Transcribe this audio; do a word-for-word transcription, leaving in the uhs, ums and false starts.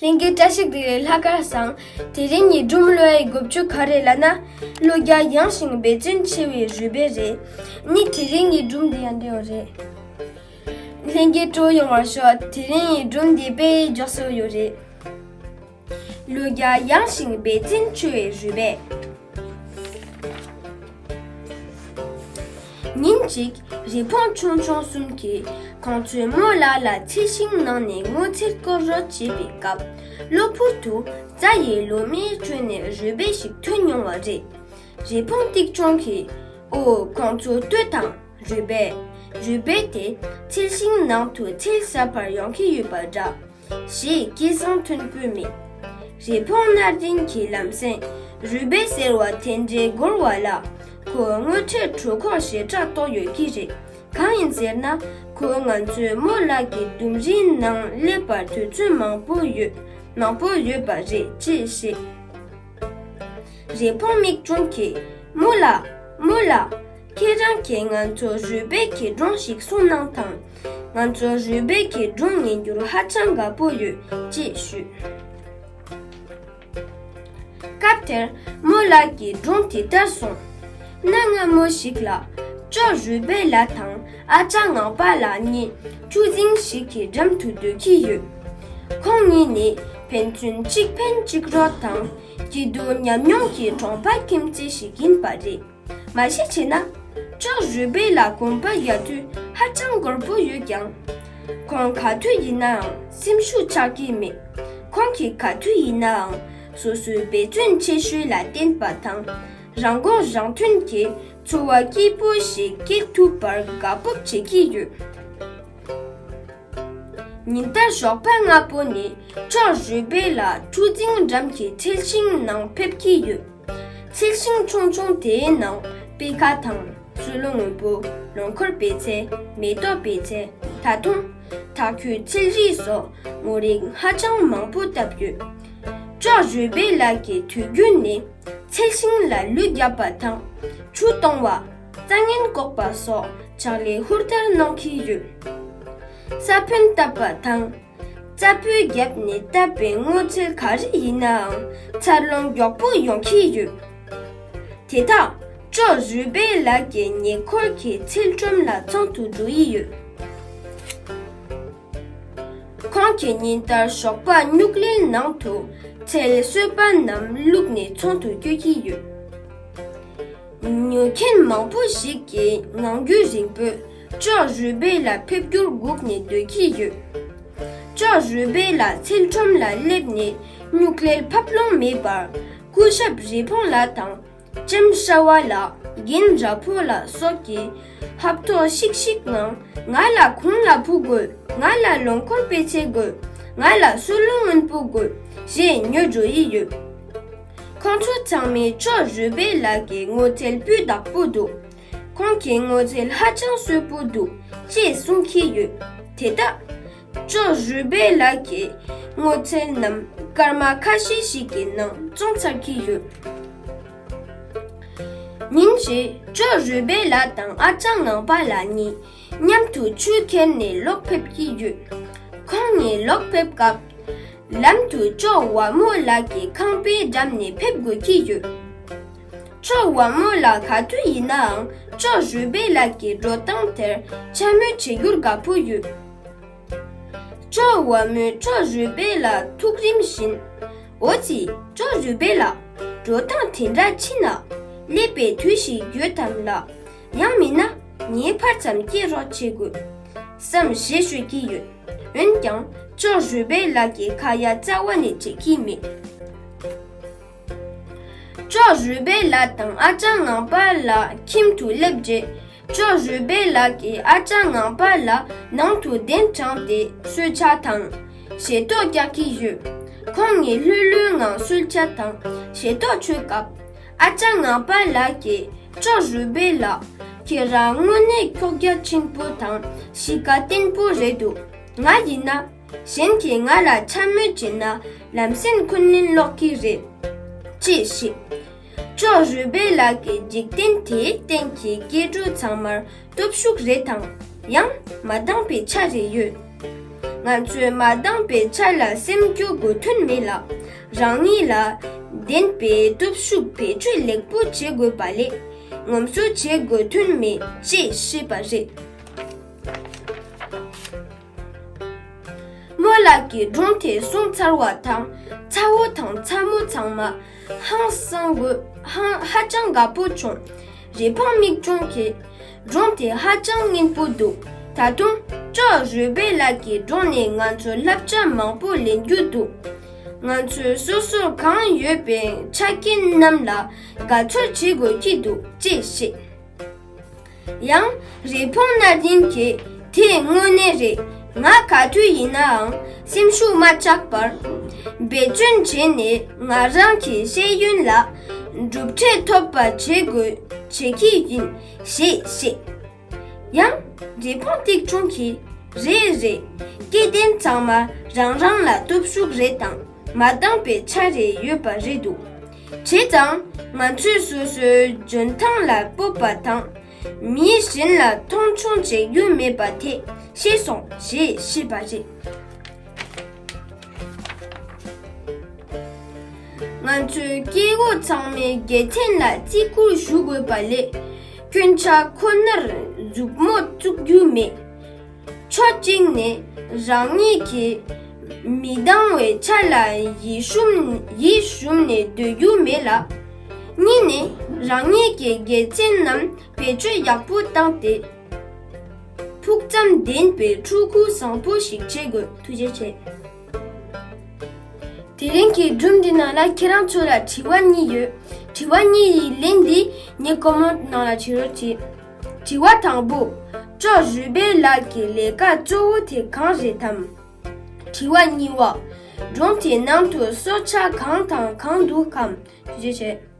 ལྷན་རྒྱས་བཀྲ་ཤིས་བདེ་ལེགས། ལྷག་དཀར་བཟང་། དེ་རིང་གི་སྒྲུང་ཀློག་ཡའི་དགོས་རྒྱུ་ག་རེ་ལབ་ན། བློ་རྒྱ་ཡངས་ཤིང་འབད་བརྩོན་ཆེ་བའི་རུས་སྦལ་རེད། ནི་དེ་རིང་གི་སྒྲུང་འདི་ཡང་འདི་ཡོད་རེད། ལྷན་རྒྱས་སྤྲོ་ཡོང་བར་ཤོག་དེ་རིང་གི་སྒྲུང་འདི་དཔེ་མགྱོགས་སུ་ཡོད་རེད། བློ་རྒྱ་ཡངས་ཤིང་འབད་བརྩོན་ཆེ་བའི་རུས་སྦལ། ཉིན་གཅིག་རི་བོང་ཆུང་ཆུང་གསུམ་གྱིས་ཁོང་ཚོའི་རྨོ་ལགས་ལ་ཚལ་ཞིང་ནང་ནས་སྔོ་ཚལ་བསྐོལ་རོགས་བྱེད་པའི་སྐབས། གློ་བུར་དུ་རྩྭ་ཡི་ལོ་མའི་ཁྲོད་ནས་རུས་སྦལ་ཞིག་ཐོན་ཡོང་བ་རེད། རི་བོང་ཏིག་ཅོང་གིས། ཨོ། ཁོང་ཚོ་ལྟོས་དང་། རུས་སྦལ། རུས་སྦལ་དེ་ཚལ་ཞིང་ནང་དུ་ཚལ་ཟ་བར་ཡོང་གི་ཡོད་པ་འདྲ། ཞེས་སྐད་གསང་མཐོན་པོས་སྨྲས། རི་བོང་སྣ་བདུན་གྱིས་ལམ་སེང་རུས་སྦལ་ཟེར་བ་དེ་འདྲའི་རྒོལ་བ་ལ། ཁོ་དངུལ་ཁྲལ་གྲོད་ཁོག་ཞེ་དྲག་གཏོང་ཡོད་ཀྱི་རེད། གང་ཡིན་ཟེར་ན། ཁོ་ང་ཚོའི་རྨོ་ལགས་ཀྱི་ལྡུམ་རའི་ནང་སླེབས་པར་དུས་ཚོད་མང་པོ་ཡོད། མང་པོ་ཡོད་པ་རེད་ཅེས་བཤད། རི་བོང་མིག་ཆུང་གིས། རྨོ་ལགས། རྨོ་ལགས། ཁྱེད་རང་གིས་ང་ཚོར་རུས་སྦལ་གྱི་སྒྲུང་ཞིག་གསུང་གནང་དང་། ང་ཚོ་རུས་སྦལ་གྱི་སྒྲུང་ཉན་རྒྱུར་ཧ་ཅང་དགའ་པོ་ཡོད་ཅེས་ཞུས། སྐབས་དེར་རྨོ་ལགས་ཀྱིས་སྒྲུང་དེ་ལྟར་གསུངས། གནའ་སྔ་མོ་ཞིག་ལ། ཅོག་རུས་སྦལ་ལགས་དང་ཨ་ཅག་ངང་པ་ལགས་གཉིས་ཆུ་རྫིང་ཞིག་གི་འགྲམ་དུ་སྡོད་ཀྱི་ཡོད། ཁོང་གཉིས་ནི་ཕན་ཚུན་གཅིག་ཕན་གཅིག་རོགས་དང་སྐྱིད་སྡུག་མཉམ་མྱོང་གི་གྲོང་པ་ཁྱིམ་མཚེས་ཤིག་ཡིན་པ་རེད། མ་གཞི་བྱས་ན། ཅོག་རུས་སྦལ་ལགས་གོམ་པ་རྒྱག་དུས་ཧ་ཅང་རྒོད་པོ་ཡོད་ཀྱང་། ཁོང་ག་དུས་ཡིན་ནའང་སེམས་ཤུགས་ཆག་གི་མེད། ཁོང་གིས་ག་དུས་ཡིན་ནའང་སོ་སོའི་འབད་བརྩོན་ཆེ་ཤོས་ལ་བརྟེན་པ་དང་། རང་མགོ་རང་ཐོན་གྱི་འཚོ་བ་སྐྱིད་པོ་ཞིག་སྐྱེལ་ཐུབ་པར་དགའ་སྤོབས་བྱེད་ཀྱི་ཡོད། ཉིན་ལྟར་ཞོགས་པ་སྔ་པོ་ནས་ཅོག་རུས་སྦལ་ལགས་ཆུ་རྫིང་འགྲམ་གྱི་ཚལ་ཞིང་ནང་ཕེབས་ཀྱི་ཡོད། ཚལ་ཞིང་ཆུང་ཆུང་དེའི་ནང་པད་ཁ་དང་སོལ་རླུང་སྔོན་པོ། ལོ་འཁོར་པད་ཚལ། མེ་ཏོག་པད་ཚལ། ད་དུང་ཐག་ཁྱུའི་ཚལ་རིགས་སོགས་སྔོ་རིགས་ཧ་ཅང་མང་པོ་བཏབ་ཡོད། ཅོག་རུས་སྦལ་ལགས་ཀྱིས་དུས་རྒྱུན་ནས་ཚལ་ཞིང་ལ་ལུད་བརྒྱབ་པ་དང་། ཆུ་གཏོང་བ། རྩྭ་ངན་བཀོག་པ་སོགས་ཕྱག་ལས་ཧུར་ཐག་གནང་གི་ཡོད། ས་ཕོན་བཏབ་པ་དང་། རྩྭ་ཕུད་བརྒྱབ་ནས་བཏབ་པའི་སྔོ་ཚལ་ག་རེ་ཡིན་ནའང་འཚར་ལོངས་མགྱོགས་པོ་ཡོང་གི་ཡོད། དེ་དག་ཅོག་རུས་སྦལ་ལགས་ཀྱི་ཉེ་འཁོར་གྱི་ཚལ་ཁྲོམ་ལ་ཚང་དུ་འགྲོ་ཡི་ཡོད། ཁོང་གིས་ཉིན་ལྟར་ཞོགས་པ་སྨྱུག་ལེན་ནང་དུ་ཚལ་གསོས་པ་རྣམས་བླུགས་ནས་ཚང་དུ་སྐྱོད་ཀྱི་ཡོད། ཉོ་མཁན་མང་པོ་ཞིག་གིས་ངང་རྒྱུད་རིང་པོས་ཅོག་རུས་སྦལ་ལགས་ཕེབས་རྒྱུར་སྒུག་ནས་སྡོད་ཀྱི་ཡོད། ཅོག་རུས་སྦལ་ལགས་ཚལ་ཁྲོམ་ལ་སླེབས་ནས་སྨྱུག་ལེན་ཕབ་ལོང་མེད་པར། སྐུ་ཞབས་རི་བོང་ལགས་དང་། ལྕམ་ཤ་བ་ལགས། རྒན་ར་ཕོ་ལགས་སོགས་ཀྱིས་ཧབ་ཐོབ་ཤིག་ཤིག་ངང་། ང་ལ་གོང་ལ་ཕུ་དགོས། ང་ལ་ལོ་འཁོར་པད་ཚལ་དགོས། ང་ལ་སོལ་རླུང་སྔོན་པོ་དགོས། ཞེས་ཉོས་འགྲོ་ཡི་ཡོད། ཁོང་ཚོ་ཚང་མས་ཅོག་རུས་སྦལ་ལགས་ཀྱི་སྔོ་ཚལ་སྤུས་དག་པོ་འདུག་ཁོང་གི་སྔོ་ཚལ་ཧ་ཅང་སོས་པོ་འདུག་ཅེས་གསུང་གི་ཡོད། དེ་ལྟར། ཅོག་རུས་སྦལ་ལགས་ཀྱི་སྔོ་ཚལ་རྣམས་སྐར་མ་ཁ་ཤས་ཤིག་གི་ནང་བཙོང་ཚར་གྱི་ཡོད། ཉིན་ཞིག་ཅོག་རུས་སྦལ་ལགས་དང་ཨ་ཅག་ངང་པ་ལགས་གཉིས་མཉམ་དུ་ཆུ་ཁྱེར་ནས་ལོག་ཕེབས་ཀྱི་ཡོད། ཁོང་གཉིས་ལོག་ཕེབས་སྐབས། ལམ་དུ་ཅོག་ཝ་མོ་ལགས་ཀྱི་ཁང་པའི་འགྲམ་ནས་ཕེབས་དགོས་ཀྱི་ཡོད། ཅོག་ཝ་མོ་ལགས་ག་དུས་ཡིན་ནའང་ཅོག་རུས་སྦལ་ལགས་ཀྱི་འགྲོ་སྟངས་དེར་འཕྱ་སྨོད་བྱེད་རྒྱུར་དགའ་པོ་ཡོད། ཅོག་ཝ་མོས་ཅོག་རུས་སྦལ་ལགས་ཐུགས་རིམ་བཞིན། འོ་ཙི། ཅོག་རུས་སྦལ་ལགས། འགྲོ་སྟངས་དེ་འདྲ་ཕྱིན་ན། སླེབས་པའི་དུས་ཤིག་ཡོད་དམ་ལགས། ཡང་མིན་ན་ངའི་ཕར་ཙམ་སྐྱེལ་རོགས་བྱེད་དགོས། བསམ་ཞེས་ཤོད་ཀྱི་ཡོད། འོན་ཀྱང་ཅོག་རུས་སྦལ་ལགས་ཀྱིས་ཁ་ཡ་རྩ་བ་ནས་བྱེད་ཀྱི་མེད། ཅོག་རུས་སྦལ་ལགས་དང་ཨ་ཅག་ངང་པ་ལགས་ཁྱིམ་དུ་སླེབས་རྗེས། ཅོག་རུས་སྦལ་ལགས་ཀྱིས་ཨ་ཅག་ངང་པ་ལགས་ནང་དུ་གདན་དྲངས་ཏེ་གསོལ་ཇ་དང་། ཞལ་ཏོག་རྒྱག་གི་ཡོད། ཁོང་གཉིས་ལྷོད་ལྷོད་ངང་གསོལ་ཇ་དང་ཞལ་ཏོག་མཆོད་སྐབས། ཨ་ཅག་ངང་པ་ལགས་ཀྱིས་ཅོག་རུས་སྦལ་ལགས། ཁྱེད་རང་དངོས་གནས་ཁྱོག་རྒྱ་ཆེན་པོ་དང་གཤིས་ཀ་བརྟན་པོ་རེད་འདུག་ང་ཡིན་ན། གཞན་གྱིས་ང་ལ་འཕྱ་སྨོད་བྱས་ན་ལམ་སེང་འཁོན་ལན་སློག་གི་རེད། ཅེས་བཤད། ཅོག་རུས་སྦལ་ལགས་ཀྱི་འཇིག་རྟེན་དེའི་སྟེང་གི་སྐྱེ་འགྲོ་ཚང་མར་སྟོབས་ཤུགས་རེ་དང་ཡང་མ་འདང་པའི་ཆ་རེ་ཡོད། ང་ཚོས་མ་འདང་པའི་ཆ་ལ་སེམས་སྐྱོ་དགོས་དོན་མེད་ལ། རང་ཉིད་ལ་ལྡན་པའི་སྟོབས་ཤུགས་བེད་སྤྱོད་ལེགས་པོ་བྱེད་དགོས་པ་ལས་ངོམ་སོ་བྱེད་དགོས་དོན་མེད་ཅེས་བཤད་པ་རེད། རྨོ་ལགས་ཀྱིས་སྒྲུང་དེ་གསུངས་ཚར་བ་དང་། ཚ་བོ་དང་ཚ་མོ་ཚང་མ་ཧང་སང་དགོས་ཧང་ཧ་ཅང་དགའ་པོ་བྱུང་། རི་ཕང་མིག་ཆུང་གིས་སྒྲུང་དེ་ཧ་ཅང་སྙན་པོ་འདུག་ད་དུང་ཅོ་རུས་སྦལ་ལགས་ཀྱི་སྒྲུང་ནས་ང་ཚོ་བསླབ་བྱ་མང་པོ་ལེན་རྒྱུ་འདུག་ང་ཚོས་སོ་སོར་གང་ཡོད་པའི་ཆ་རྐྱེན་རྣམས་ལ་དགའ་ཚོར་བྱེད་དགོས་ཀྱི་འདུག་ཅེས་བཤད། ཡང་། རི་བོང་སྣ་བདུན་གྱིས། དེ་དངོས་གནས་རེད། ང་ག་དུས་ཡིན་ནའང་སེམས་ཤུགས་མ་ཆག་པར་འབད་བརྩོན་བྱས་ནས་ང་རང་གི་ཤེས་ཡོན་ལ་གྲུབ་འབྲས་ཐོབ་པ་བྱེད་དགོས་བྱེད་ཀྱི་ཡིན་ཞེས་བཤད། ཡང་། རི་བོང་ཏིག་ཆུང་གིས། རེད་རེད། སྐྱེ་ལྡན་ཚང་མ་རང་རང་ལ་སྟོབས་ཤུགས་རེ་དང་མ་འདང་པའི་ཆ་རེ་ཡོད་པ་རེད་འདུག་བྱས་ཙང་ང་ཚོས་སོ་སོའི་འཇོན་ཐང་ལ་སྤོབས་པ་དང་། མི་གཞན་ལ་མཐོང་ཆུང་བྱེད་རྒྱུ་མེད་པ་དེ་ཤེས་སོང་ཞེས་བཤད་པ་རེད། ང་ཚོས་སྐྱེ་བོ་ཚང་མས་དགེ་མཚན་ལ་བརྩི་བཀུར་ཞུ་དགོས་པ་ལས། སྐྱོན་ཆ་ཁོ་ནར་མཛུབ་མོ་བཙུགས་རྒྱུ་མེད། ཕྱོགས་གཅིག་ནས་རང་ཉིད་ཀྱི་མི་འདང་བའི་ཆ་ལ་ཡིད་ཞུམ་ཡིད་ཞུམ་ནས་སྡོད་རྒྱུ་མེད་ལ། གཉིས་ནས་རང་ཉིད་ཀྱི་དགེ་མཚན་རྣམས་བེད་སྤྱོད་ཡག་པོ་བཏང་སྟེ། ཕུགས་བསམ་ལྡན་པའི་ཕྲུ་གུ་བཟང་པོ་ཞིག་བྱེད་དགོས། ཐུགས་རྗེ་ཆེ། དེ་རིང་གི་སྒྲུང་འདི་ནང་ལ་ཁྱེད་རང་ཚོ་ལ་དྲི་བ་གཉིས་ཡོད། དྲི་བ་གཉིས་ཡི་ལན་འདི་ངའི་ཀོ་མེན་ནང་ལ་བྲིས་རོགས་གྱིས། དྲི་བ་དང་པོ། ཅོ་རུས་སྦལ་ལགས་ཀྱི་ལས་ཀ་གཙོ་བོ་དེ་གང་རེད་དམ། དྲི་བ་གཉིས་པ། སྒྲུང་དེའི་ནང་དུ་སྲོག་ཆགས་གང་དང་གང་འདུག་གམ། ཐུགས་རྗེ་ཆེ།